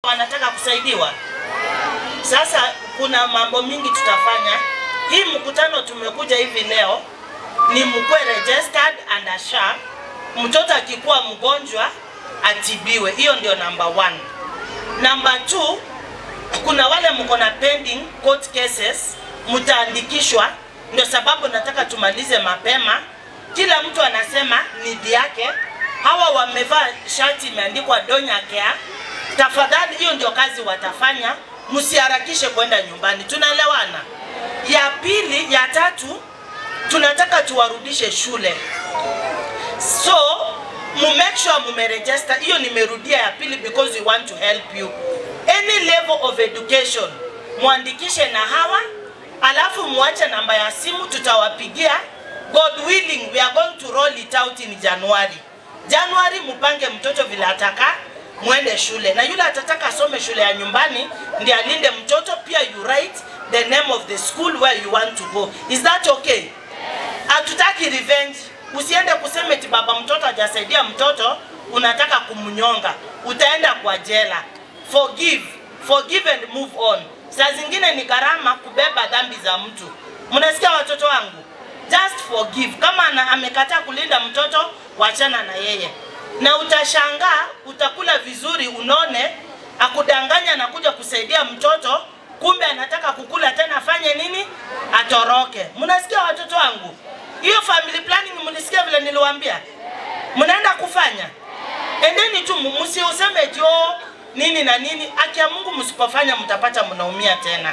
Wanataka kusaidiwa. Sasa kuna mambo mingi tutafanya. Hii mkutano tumekuja hivi leo ni mkuwe registered and SHA. Mtoto akikuwa mgonjwa atibiwe. Hiyo ndio number 1. Number 2, kuna wale mko na pending court cases, mtaandikishwa. Ndio sababu nataka tumalize mapema. Kila mtu anasema need yake. Hawa wamevaa shati imeandikwa Donya Care. Tafadhali, hiyo ndio kazi watafanya. Msiharakishe kwenda nyumbani. Tunaelewana? Ya pili, ya tatu, tunataka tuwarudishe shule. So, mu make sure mumeregister. Hiyo nimerudia ya pili because we want to help you. Any level of education, muandikishe na hawa, alafu muache namba ya simu, tutawapigia. God willing, we are going to roll it out in January. January mupange mtoto vile ataka muende shule. Na yule atataka asome shule ya nyumbani ndiye alinde mtoto, pia you write the name of the school where you want to go. Is that okay? Hatutaki revenge. Usiende kusema eti baba mtoto hajasaidia mtoto, unataka kumnyonga. Utaenda kwa jela. Forgive. Forgive and move on. Saa zingine ni gharama kubeba dhambi za mtu. Mnasikia watoto wangu? Just forgive. Kama amekataa kulinda mtoto, wachana na yeye. Na utashangaa, utakula vizuri unone, akudanganya na kuja kusaidia mtoto, kumbe anataka kukula tena afanye nini? Atoroke. Mnasikia watoto wangu? Hiyo family planning mlisikia vile niliwaambia? Mnaenda kufanya? Endeni tu, msiuseme eti oh, nini na nini. Haki ya Mungu msipofanya mtapata mnaumia tena.